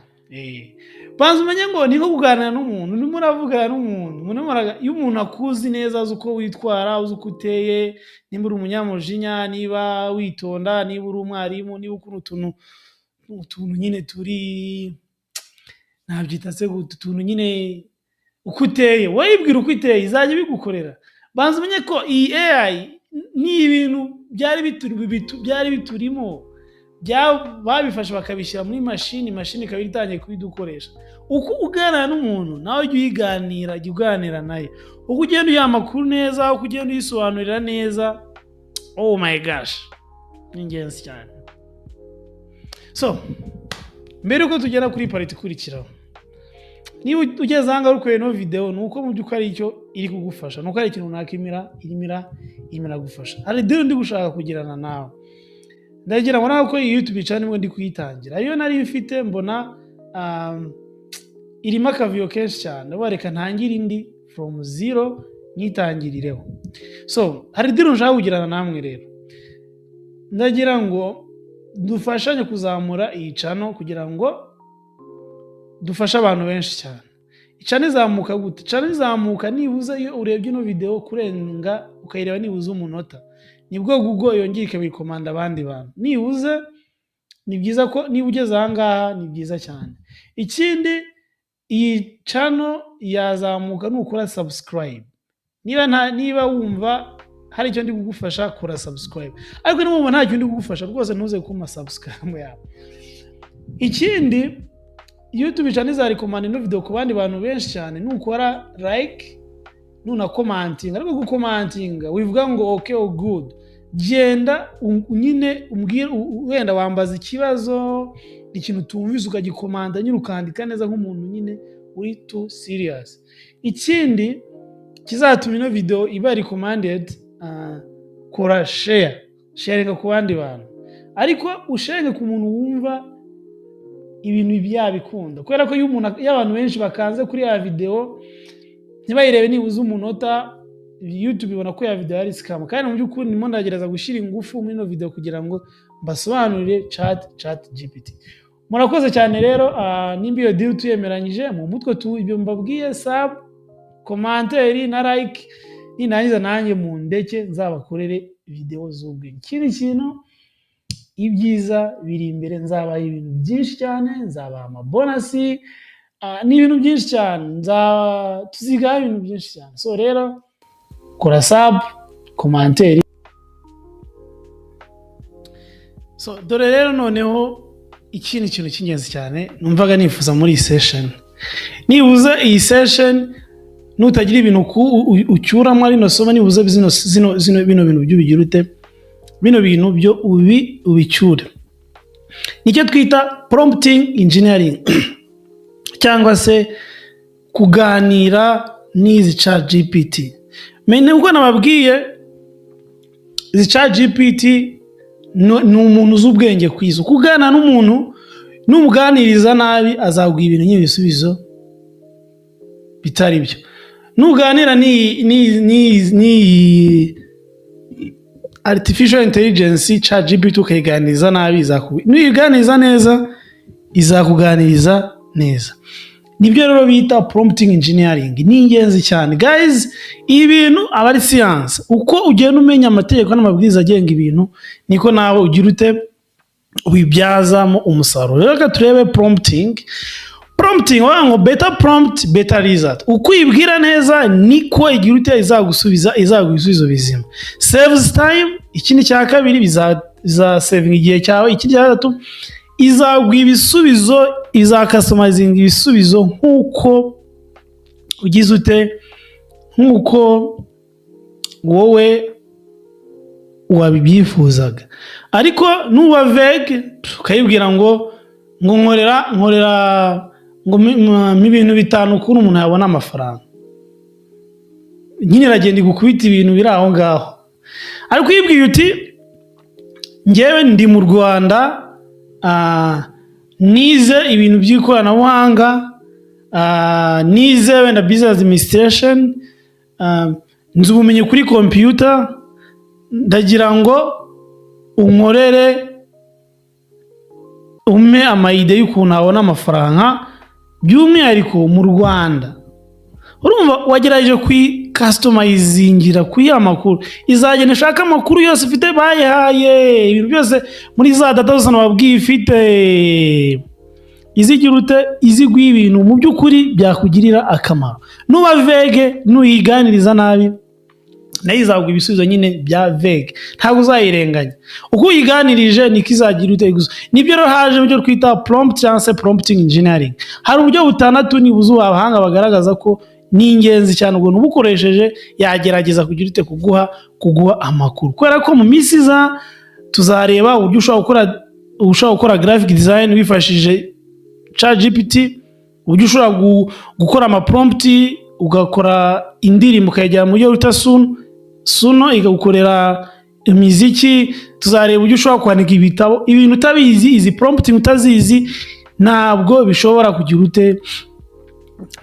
Banza umenye ngo ni nko kuganira n'umuntu, urimo uravugana n'umuntu. Iyo umuntu akuzi neza, azi uko witwara, uzi uko uteye, nimba uri umunyamujinya, niba witonda, niba uri umwarimu, niba ukora utuntu nyine turi, nabyita se gute, utuntu nyine uko uteye, wowe ibwira uko iteye, izajya ibigukorera. Banza umenye ko iyi AI ni ibintu byari biturimo, babifashe bakabishyira muri mashini, mashini ikaba itangiye kubidukoresha. Uko uganira n'umuntu, nawe ujya uyiganira, jya uganira nayo, uko ugenda uyiha amakuru neza, uko ugenda uyisobanurira neza, oh my gosh, ni ingenzi cyane. So mbere yuko tugera kuri part ikurikiraho, niba ugeze aha ngaha uri kureba ino videwo, ni uko mu by'ukuri ari icyo iri kugufasha, ni uko hari ikintu runaka irimo iragufasha. Hari deal ndi gushaka kugirana nawe. Ndagira ngo nawe ko iyi YouTube channel nibwo ndi kuyitangira, iyo nari mfite mbona irimo akavuyo kenshi cyane, ndavuga reka ntangire indi from zero, nyitangirireho. So hari deal nshaka kugirana namwe rero. Ndagira ngo dufashanye kuzamura iyi channel kugira ngo dufashe abantu benshi cyane. Channel izamuka gute? Channel izamuka nibuze iyo urebye ino videwo kurenga, ukayireba nibuze umunota, nibwo Google yongera ikabirecommenda abandi bantu. Nibuze ni byiza ko niba ugeze aha ngaha, ni byiza cyane. Ikindi, iyi channel yazamuka nukora subscribe. Niba wumva hari icyo ndi kugufasha, kora subscribe, ariko niba wumva nta cyo ndi kugufasha, rwose ntuze kuma subscribe yawe. Ikindi, YouTube channel izarecommenda ino video ku bandi bantu benshi cyane nukora like, nunacommentinga. Ariko gucommentinga wivuga ngo "okay" or "good". Genda nyine umbwire, wenda wambaza ikibazo, ikintu utumvise ukagicommenta nyine, ukandika neza nk'umuntu nyine uri too serious. Ikindi kizatuma ino video iba recommended, kora share, sharinga ku bandi bantu, ariko usharinge ku muntu wumva ibintu byabikunda, kubera ko iyo abantu benshi bakanze kuri ya video ntibayirebe nibuze umunota, YouTube ibona ko ya video yari scam. Kandi mu by'ukuri ndimo ndagerageza gushyira ingufu muri ino video kugira ngo mbasobanurire Chat GPT. Murakoze cyane rero. Nimba iyo deal tuyemeranyije mu mutwe tu, ibyo mbabwiye, sub, commentaire na like, nindangiza nanjye mu ndeke nzabakorere video z'ubwenge. Ikindi kintu, ibyiza biri imbere, nzabaha ibintu byinshi cyane, nzabaha amabonus, ni ibintu byinshi cyane, tuzigaho ibintu byinshi cyane. So rero kora sub, commentaire. So dore rero noneho ikindi kintu cy'ingenzi cyane numvaga nifuza muri iyi session. Nibuze iyi session nutagira ibintu ucyuramo rino somo, nibuze zino zino zino bino bintu byo ubigira ute, bino bintu byo ubicyure. Nicyo twita prompting engineering, cyangwa se kuganira n'izi Chat GPT. Mene ubwo nababwiye, izi Chat GPT ni umuntu uzi ubwenge ku isi. Kuganira n'umuntu, numuganiriza nabi azaguha ibintu nk'ibisubizo bitari byo. Nuganira n'iyi artificial intelligence Chat GPT ukayiganiriza nabi, nuyiganiriza neza izakuganiriza neza. Nibyo rero bita prompting engineering. Ni ingenzi cyane, guys. Ibi bintu aba ari siyanse. Uko ugenda umenya amategeko n'amabwiriza agenga ibintu, niko nawe ugira ute, ubibyazamo umusaruro. Rero reka turebe prompting. Prompting wagira ngo better prompt, better result. Uko uyibwira neza niko igira ute, izagusubiza, izaguha ibisubizo bizima. Saves time. Ikindi cya kabiri, bizasavinga igihe cyawe. Ikindi cya gatatu, izaguha ibisubizo, izacustomizinga ibisubizo nk'uko ugize ute, nk'uko wowe wabibyifuzaga. Ariko nuba vague, ukayibwira ngo nkorera ngo mpa ibintu bitanu ukuntu umuntu yabona amafaranga, nyine iragenda igukubita ibintu biri aho ngaho. Ariko uyibwiye uti: "Ngewe ndi mu Rwanda, nize ibintu by'ikoranabuhanga, nize wenda business administration, nzi ubumenyi kuri computer, ndagira ngo unkorere, umpe ama idea y'ukuntu abona amafaranga by'umwihariko mu Rwanda," urumva wagerageje kuyicustomizingira, kuyiha amakuru. Izagenda ishaka amakuru yose ifite bayihaye, ibintu byose muri za data zose nababwiye ifite, izigira ute, iziguha ibintu mu by'ukuri byakugirira akamaro. Nuba vague, nuyiganiriza nabi, nayo izaguha ibisubizo nyine bya vague. Ntabwo uzayirenganya. Uko uyiganirije niko izagira ute gusa. Nibyo rero haje ibyo twita prompt cyangwa se prompting engineering. Hari uburyo butandatu nibuze abahanga bagaragaza ko ni ingenzi cyane. Ubwo ubukoresheje yagerageza kugira ute, kuguha amakuru. Kubera ko mu minsi iza tuzareba uburyo ushobora gukora graphic design wifashishije ChatGPT, uburyo ushobora gukora ama prompt ugakora indirimbo, ukayijyana mu buryo bita Suno ikagukorera imiziki. Tuzareba uburyo ushobora kwandika ibitabo. Ibintu utabizi, izi prompting utazizi, ntabwo bishobora kugira ute,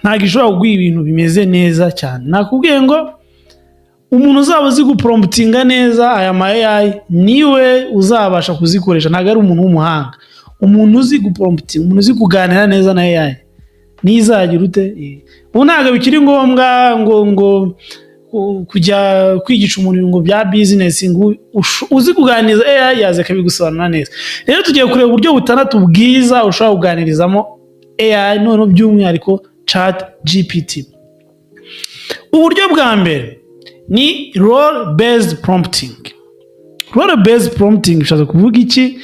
ntabwo ishobora kuguha ibintu bimeze neza cyane. Nakubwiye ngo umuntu uzaba uzi gupromptinga neza aya ma AI niwe uzabasha kuzikoresha. Ntabwo ari umuntu w'umuhanga. Umuntu uzi gupromptinga, umuntu uzi kuganira neza na AI, nizagira ute. Ubu ntabwo bikiri ngombwa ngo kujya kwigisha umuntu ngo bya business, ngo uzi kuganiriza AI yaza akabigusobanura neza. Rero tugiye kureba uburyo butandatu bwiza ushobora kuganirizamo AI, noneho by'umwihariko Chat GPT. Uburyo bwa mbere ni role based prompting. Role based prompting bishatse kuvuga iki?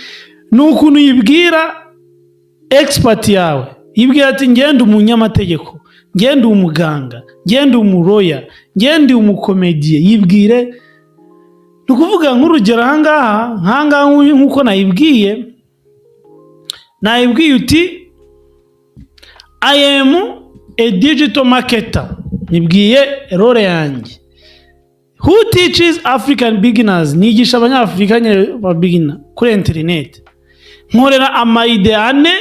Ni ukuntu uyibwira expert yawe. Yibwira ati: "Ngende umunyamategeko, ngende umuganga, ngende umulawyer, ngende umucomedian." Yibwire, ni ukuvuga nk'urugero ahangaha, nkangaha nk'uko nayibwiye uti: "I am a digital marketer," nibwiye role yanjye, "who teaches African beginners," nigisha Abanyafurika nyine ba beginner kuri interineti, "nkorera ama idea ane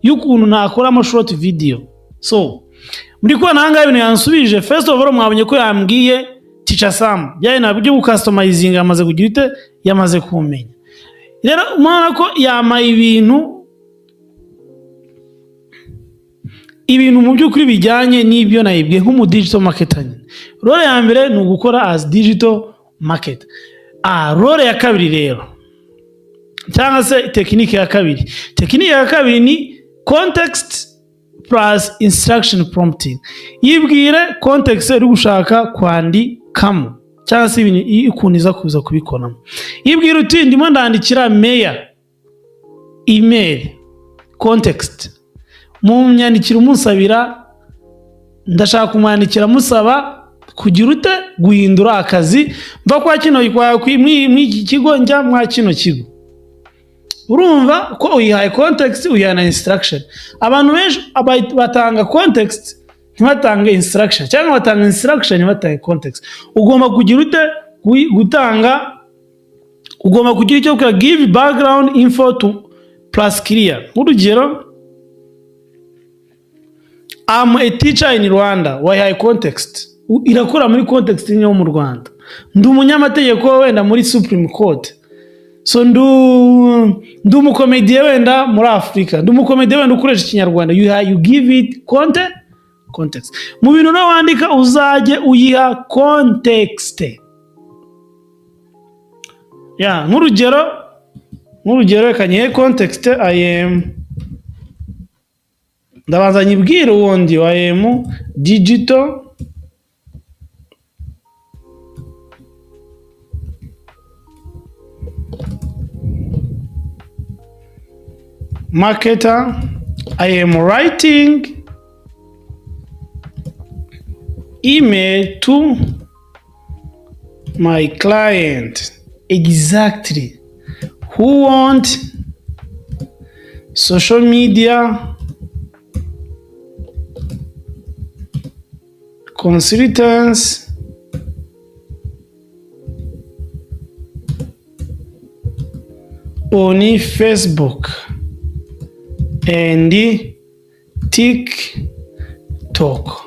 y'ukuntu nakoramo short video." So muri kubona ahangaha ibintu yansubije. First of all, mwabonye ko yambwiye Teacher Sam. Byaye nabyo byo gucustomizinga, yamaze kugira ute, yamaze kumenya. Rero murabona ko yamaye ibintu mu by'ukuri bijyanye n'ibyo nayibwiye nk'umu digital marketer nyine. Role ya mbere ni ugukora as digital marketer. Role ya kabiri rero, cyangwa se technique ya kabiri, technique ya kabiri ni context plus instruction prompting. Yibwire context uri gushaka kwandikamo, cyangwa se ibintu ukuntu iza kuza kubikoramo. Yibwire uti: "Ndimo ndandikira meya email." Context. Mu myandikiro umusabira, ndashaka kumwandikira musaba kugira ute? Guhindura akazi, mva kwa kino mw'iki kigo njya mwa kino kigo. Urumva ko uyihaye context, uyihaye na instruction. Abantu benshi batanga context ntibatange instruction, cyangwa batanga instruction ntibatange context. Ugomba kugira ute? Gutanga, ugomba kugira icyo gukora, give background info to plus clear. Nk'urugero, "I'm a teacher in Rwanda", wayihaye context, irakora muri context yo mu Rwanda. Ndi umunyamategeko wenda muri Supreme Court. So ndi umukomediye wenda muri Afurika, ndi umukomediye wenda ukoresha Ikinyarwanda. You give it context. Mu bintu nawe wandika uzajye uyiha context. Ya, nk'urugero reka nyihe context. I am, ndabanza nyibwire ubundi, I am digital marketer. I am writing email to my client exactly who want social media consultants on Facebook and TikTok.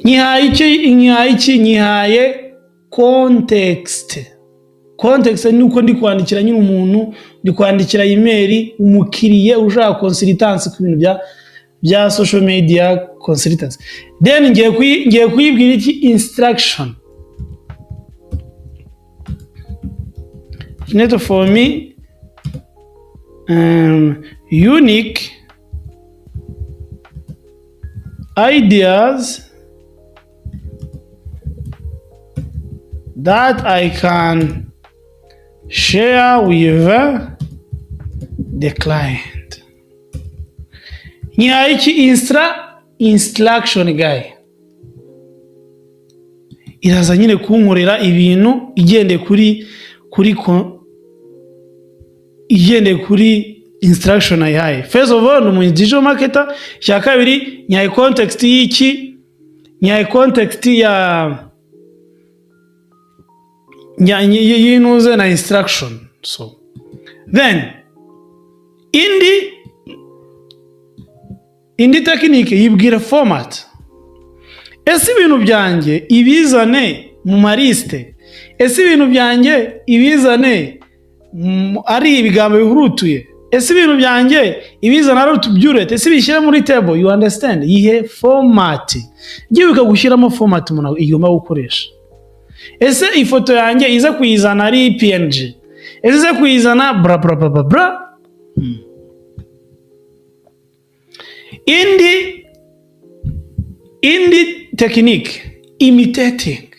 Nyihaye iki? Nyihaye iki? Nyihaye context. Context ni uko ndi kwandikira nyine umuntu, ndi kwandikira email umukiriye ushaka consultance ku bintu bya social media consultants. Then ngiye kuyibwira iki? Instruction. Generate for me unique ideas that I can share with the client. Nyihaye iki? Instruction guy. Iraza nyine kunkorera ibintu igendeye kuri instruction ayihaye. First of all, ni umu digital marketer. Icya kabiri, nyihaye context y'iki? Nyihaye context ya y'intuze na instruction. So then indi technique, yibwira format. Ese ibintu byanjye ibizane mu ma liste? Ese ibintu byanjye ibizane ari ibigambo bihurutuye? Ese ibintu byanjye ibizana ari utubyurete? Ese ibishyire muri table? You understand? Yihe format. Jya gushyiramo format umuntu igomba gukoresha. Ese ifoto yanjye ize kuyizana ari PNG? Ese ize kuyizana bra bra bra bra bra? Indi technique, imitating.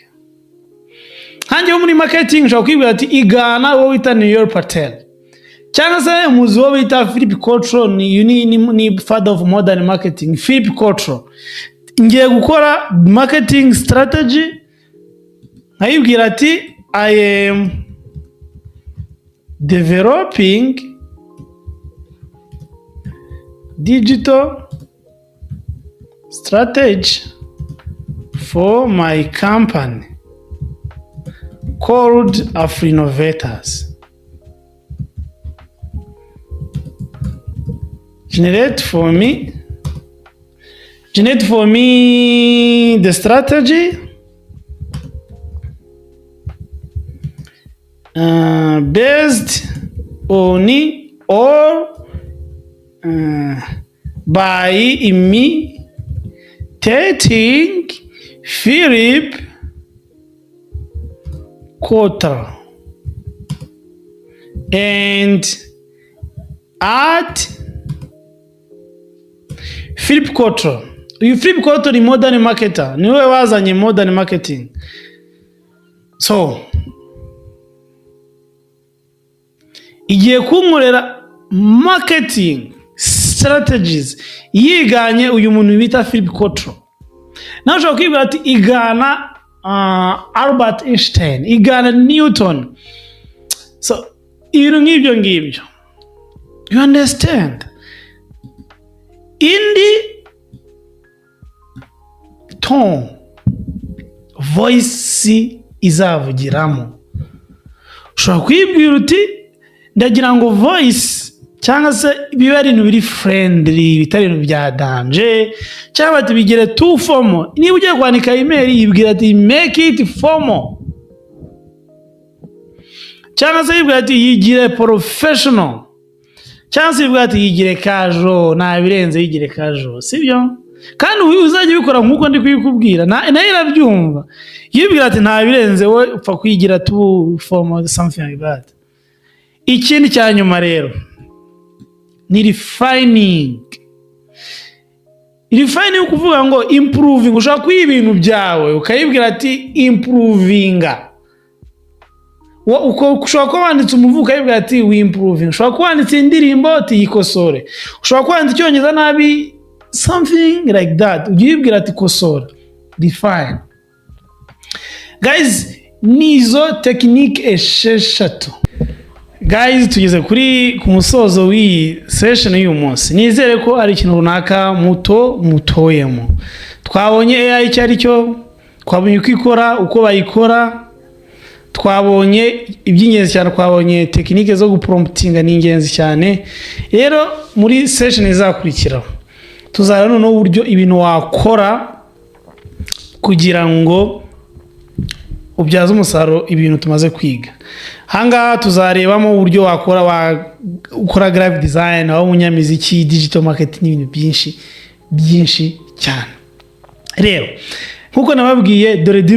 Nkanjye wo muri marketing nshobora kwibwira ati igana uwo bita Neil Patel, cyangwa se umuzi wo bita Philip Kotler. Ni father of modern marketing, Philip Kotler. Ngiye gukora marketing strategy, nkayibwira ati "I am developing digital strategy for my company called Afrinovators. Generate for me the strategy based on or by imitating Philip Kotler and at Philip Kotler." Uyu Philip Kotler ni modern marketer, niwe wazanye modern marketing. So igiye kunkorera marketing strategies yiganye uyu muntu bita Philip Kotler. Nawe ushobora kwibwira ati igana Albert Einstein, igana Newton. So ibintu nk'ibyo ngibyo, you understand? Indi tone voice izavugiramo, ushobora kwibwira uti ndagira ngo voice cyangwa se bibe ari ibintu biri friendly, bitari ibintu bya danger, cyangwa bati bigire too formal. Niba ugiye kwandika email, yibwira ati make it formal, cyangwa se yibwira ati yigire professional, cyangwa se yibwira ati yigire casual. Nta birenze, yigire casual, sibyo? Kandi uzajya ubikora nk'uko ndi kubikubwira, nayo irabyumva. Yibwira ati nta birenze, we upfa kwigira too formal, something like that. Ikindi cya nyuma rero ni refining. Refining, ukuvuga ngo improving. Ushobora kuyiha ibintu byawe, ukayibwira ati improvinga. Ushobora kuba wanditse umuvugo, ukayibwira ati wimprovinga. Ushobora kuba wanditse indirimbo, ati yikosore. Ushobora kuba wanditse Icyongereza nabi, something like that, ujya uyibwira ati kosora, refine. Guys, nizo technique 6. Guys, tugeze ku musozo w'iyi session y'uyu munsi. Nizere ko ari ikintu runaka muto mutoyemo. Twabonye AI icyo ari cyo, twabonye uko ikora, uko bayikora, twabonye iby'ingenzi cyane, twabonye technique zo gupromptinga, ni ingenzi cyane. Rero muri session izakurikiraho tuzareba noneho uburyo ibintu wakora kugira ngo ubyaze umusaruro ibintu tumaze kwiga ahangaha. Tuzarebamo uburyo wakora ukora graphic design, waba umunyamiziki, digital marketing n'ibintu byinshi byinshi cyane. Rero nk'uko nababwiye, dore deal.